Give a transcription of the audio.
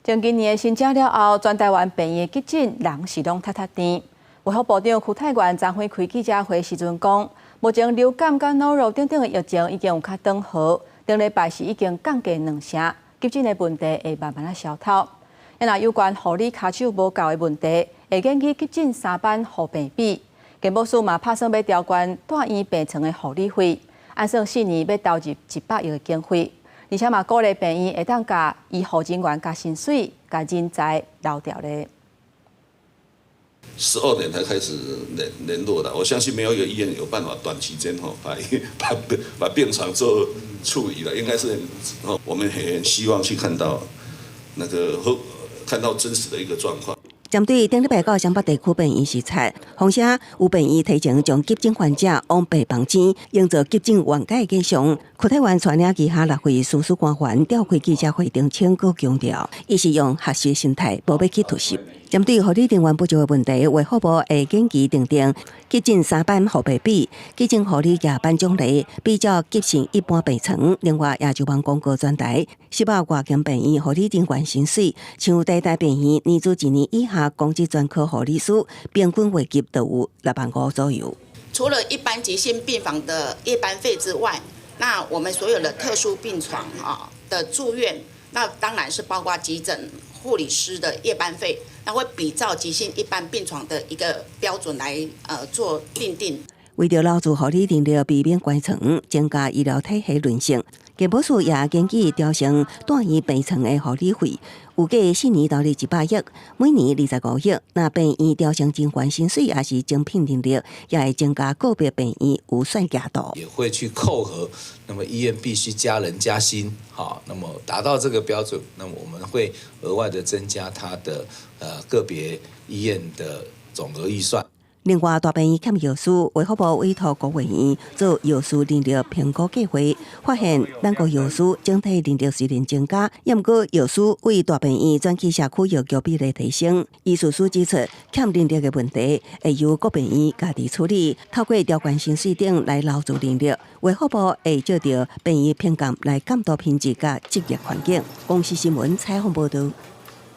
從今年的新增了後，全台灣病院的急診人是攏塞塞甜。衛福部長邱泰源昨昏開記者會時陣講，目前流感佮諾如等等的疫情已經有較轉好，頂禮拜是已經降低兩成，急診的問題會慢慢仔消透。若有關護理跤手無夠的問題，會研議急診三班予病比。健保署嘛拍算欲調懸住院病床的護理費，按算4年欲投入100億的經費，而且嘛鼓勵病院會當共醫護人員加薪水，共人才留牢咧。 12點才開始聯絡的，我相信沒有一個醫院有辦法短期間吼把病床做處理了，應該是我們很希望去看到那個看到真實的一個狀況。針對頂禮拜到雙北地區病院視察，況且有病院提前將急診患者往白房間，營造急診緩解的景象。邱泰源帶領旗下六位司事官員召開記者會，澄清閣強調，伊是用學習心態，無欲去突襲。針對護理人員不足的問題，衛福部會研議訂定急診三班予病比，急診護理夜班獎勵，比照急性一般病床。另外，也就望公告全台10外間病院護理人員薪水，像台大病院年資1年以下公職專科護理師，平均月給就有6萬5左右。除了一般急性病房的夜班費之外，那我們所有的特殊病床啊的住院，那當然是包括急診護理師的夜班費，那會比照急性一般病床的一個標準來做訂定。為著留住護理人力，避免關床，增加醫療體系韌性，健保署也研議調升住院病床的護理費，預計4年投入100億，每年25億。若病院調升人員薪水，抑是徵聘人力，也會增加個別病院預算額度。也會去扣核，那麼醫院必須加人加薪，好，那麼達到這個標準，那麼我們會額外的增加它的個別醫院的總額預算。另外，大病院欠藥師，衛福部委託國衛院做藥師人力評估計劃，發現咱國藥師整體人力雖然增加，毋過藥師對大病院轉去社區藥局比例提升。醫事署指出，欠人力的問題會由各病院家己處理，透過調懸薪水等來留住人力。衛福部會藉著病院評鑑來監督品質佮執業環境。公視新聞採訪報導。